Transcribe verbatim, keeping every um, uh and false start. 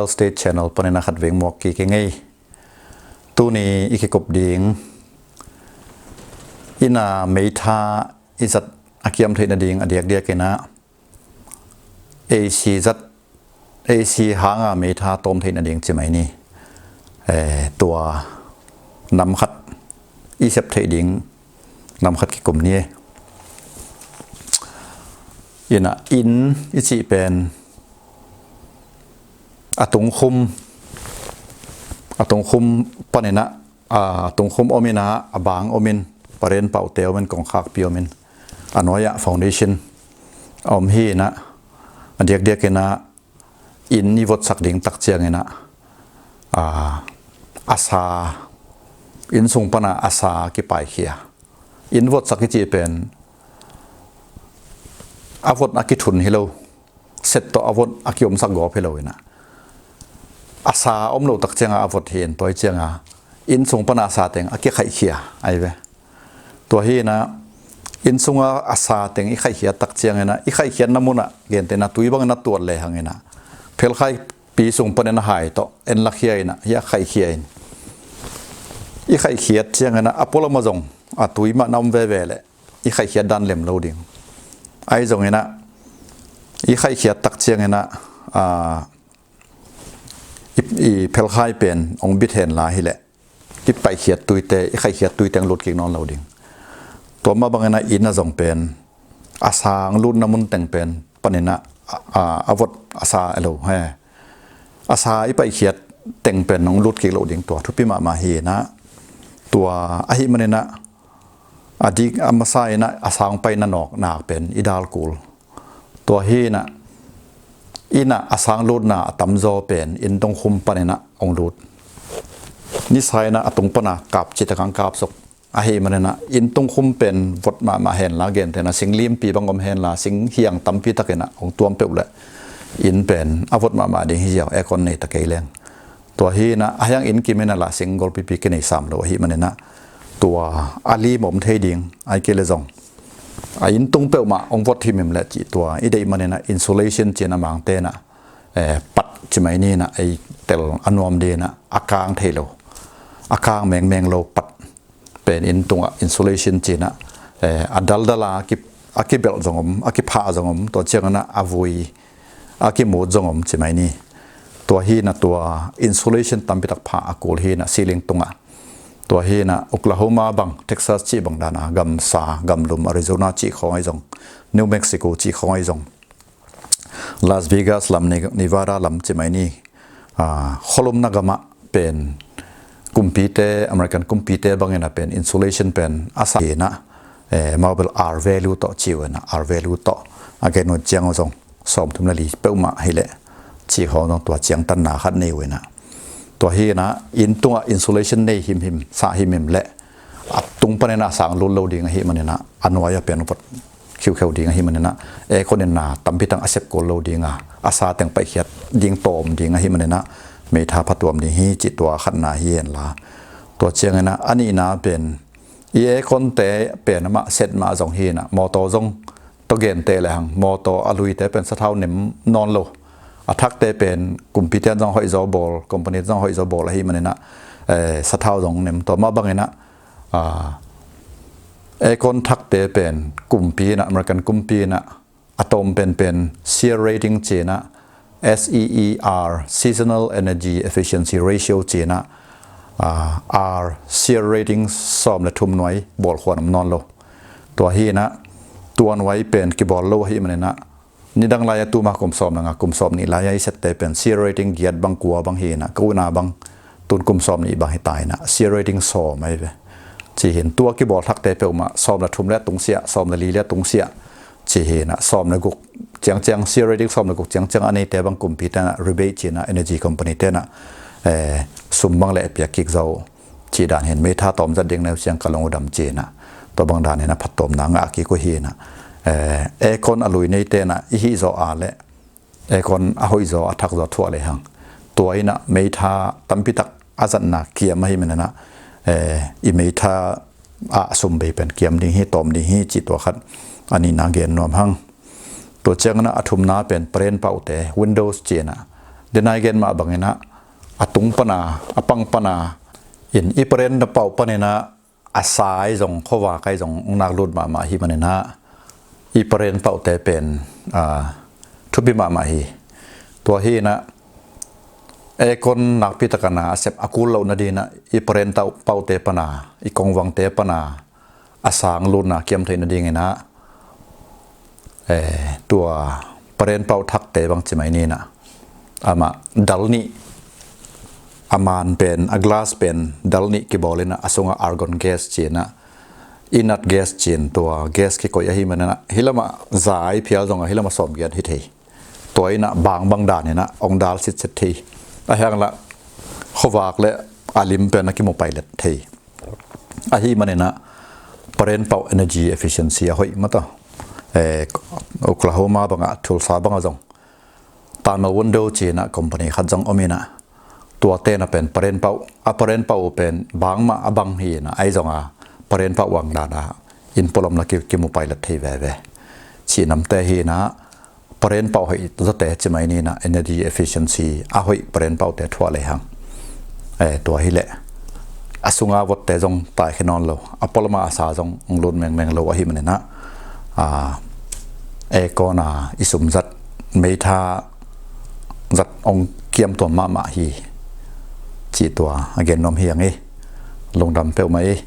State Channel panin a khatvei muak kik ing ei. Tuni i kikup ding inn a meitha i zat a kiam theih nading a diakdiakin ah AC zat, AC hanga meitha tawm theih nading ci mai ni. Eh, tua nam khat i sep theih ding nam khat kikum ni. Inn ah, inn i cih pen a tungkhum, a tungkhum panin ah, a tungkhum om in ah, a bang om in, paren paute om in, kongkhakpi om in, a nuai-ah foundation a om hi in ah, a diakdiakin ah inn i votsak ding tak ciangin ah, a, a sa, inn sung pana a sa kipaikhia. Inn votsak i cih pen a vot a kithun hi lo, set tawh a vot a kiomsak gawp hi lo in ah, a sa om lo tak cianga a vot hi in, tua hi cianga inn sung pana a sa teng a kikhaihkhia ahi ve. Tua hi in ah, inn sunga a sa teng i khaihkhiat tak ciangin ah, i khaihkhiatna munah gentehna tui bangin a tuat lehang in ah, phelkhaipi sung panin a hai tawh en lakhia in ah, hi a khaihkhia in, i khaihkhiat ciangin ah a pualam ah zong a tui mah na om veve leh i khaihkhiat dan lem lo ding. Ahi zongin ah i khaihkhiat tak ciangin ah, a, i, i phelkhai pen hong bit hen la hileh i paikhiat tuite, i khaihkhiat tuite hong lut kik nawn lo ding. Tua mah bangin ah inn ah zong pen a sa hong lutna mun teng pen panin ah, a, a, a vot a sa a lo he, a sa i paikhiat teng pen hong lut kik lo ding. Tua thupi mahmah hi in ah, tua ahih manin ah a dik a masa in ah a sa hong paina nawkna pen i dal kul. Tua hi in ah, inn ah a sa hong lutna a tamzaw pen inn tungkhum panin ah hong lut. Nisa in ah a tung pana kap cih tak hong kap suk. Ahih manin ah inn tungkhum pen vot mahmah hen la, gentehna sing limpi bang om hen la, sing hiang tampi takin ah hong tuam peuh leh inn pen a vot mahmah ding hi ziau, aircon nei ta kei leng. Tua hi in ah, a hiang inn kim in ah la sing golpipi kinei sam lo ahih manin ah, tua a lim om thei ding, ahih kei leh zong a inn tung peuhmah hong vot himhim leh cih tua i deih manin ah insulation ci in ah Mangte in ah, eh, pat ci mai ni in ah, ei tel a nuam ding in ah, a kang thei lo, a kang mengmeng lo pat pen inn tungah insulation ci in ah, eh, a daldal a, a ki, a kibelh zong om, a kiphah zong om, tua ciangin ah a vui a kimut zong om ci mai ni. Tua hi in ah tua insulation tampi tak phah a kul hi in ah ceiling tungah. Tua hi in ah Oklahoma bang, Texas cih bang dan a, gamsa, gamlum, Arizona cih khawng ahi zong, New Mexico cih khawng ahi zong, Las Vegas lam, Ne-, Nevada lam ci mai ni. A, khualumna gamah pen kumpite, American kumpite bangin ah pen insulation pen a sa hi in ah, eh, amau bel R value tawh ci uh in ah, R value tawh a gen uh ciang uh zong sawmthum le li peuhmah hileh cih khawng zong tua ciangtanna khat nei uh in ah. Tua hi in ah inn tungah insulation nei himhim, sa himhim leh a tung panin ah a sa hong lut lo ding ahih manin ah, a nuai-ah pen vot khiukheu ding ahih manin ah, aircon in na tampi tak a sep kul lo ding a, a sa teng paikhiat ding tawm ding ahih manin ah, meitha phatuam ding hi cih tua khatna hi hen la. Tua ciangin ah a nihna pen, i aircon te pen amah set mah zong hi in ah, mawtaw zong tua genteh lehang mawtaw a luite pen sathau nem nawn lo. A thakte pen kumpite in zong hoihzaw bawl, company in zong hoihzaw bawl ahih manin ah, eh, sathau zong nem. Tua mah bangin ah, a, aircon thakte pen kumpi in ah, American kumpi in ah, a tawm penpen SEER rating ci in ah, S E E R, Seasonal Energy Efficiency Ratio ci in ah, a, R, SEER rating sawm le thum nuai bawlkhuan om nawn lo. Tua hi in ah, tua nuai pen kibawl lo ahih manin ah, nidang lai-a tuma kum sawm le nga, kum sawm nih lai-a i sette pen SEER rating giat bang, kua bang hi in ah, kona bang tun kum sawm nih bang hi ta in ah, SEER rating sawm ahi ve. Ci hi in, tua kibawl thakte peuhmah sawm le thum le a tungsiah, sawm le li le a tungsiah, ci hi in ah, sawm le guk ciangciang, SEER rating sawm le guk ciangciang a neite bang kumpite in ah rebate ci in ah, energy company te in ah, eh, sum bang le a piak kik zo. Cih dan hi in, meitha tawm zat ding neu ciang ka lung uh dam ci in ah, tua bang dan hi in ah phattuamna ngah kik uh hi in ah, eh, aircon a lui neite in ah i hih zawh a leh aircon a hoih zaw, a thak zaw thuah lehang, tua in ah meitha tampi tak a zatna kiam ahih manin ah, eh, i meitha ah sum bei pen kiam ding hi, tawm ding hi cih tua khat a nihna gen nuam hang. Tua ciangin ah a thumna pen paren paute, windows ci in ah, Denai gen mah banginah a tung pana, a pang pana in i paren na pauh paninah a sai zong khuavak ai zong ong nak lut mahmah hi maninah i paren pauhte pen a thupi mahmah hi. Tua hinah aircon nakpi takana a sep a kul loh nadinah i paren tauh pauhte pana, i kongvangte pana a sang lutna kiam theih nadinginah eh, tua paren pauh thakte bang ci mai ninah amah dal nih, a man pen, a glass pen dal nih kibawlinah a sungah argon gas cinah, inert gas cin, tua gas kikoih ahi maninah hilamah za i phial zongah hilamah sawmgiat hi thei. Tua inah bangbang daninah ong dal sitset thei. A hianglah khuavak le a lim pen a kimu pailet thei. Ahi maninah paren pauh energy efficiency a hoih mataw. Eh, Oklahoma bangah, Tulsa bangah zong Tano Window cinah company khat zong ominah tua tena pen paren pauh, a paren pauh pen bangmah a bang hinah ai zonga paren pauh wang dana in polom la ki, kimu pailet thei veve. Cihnamte hinah paren pauh hoih zawte ci mai ninah energy efficiency a hoih paren pauhte thuah lei hang. Eh, tua hileh a sunga votte zong taikhia nawn lo, a poloma a sa zong ong lut mengmeng lo ahi maninah a aircon a i sum zat, meitha zat ong kiamtuam mahmah hi. Cih tua a gen nuam hi ang i. Lungdam peuhmah i.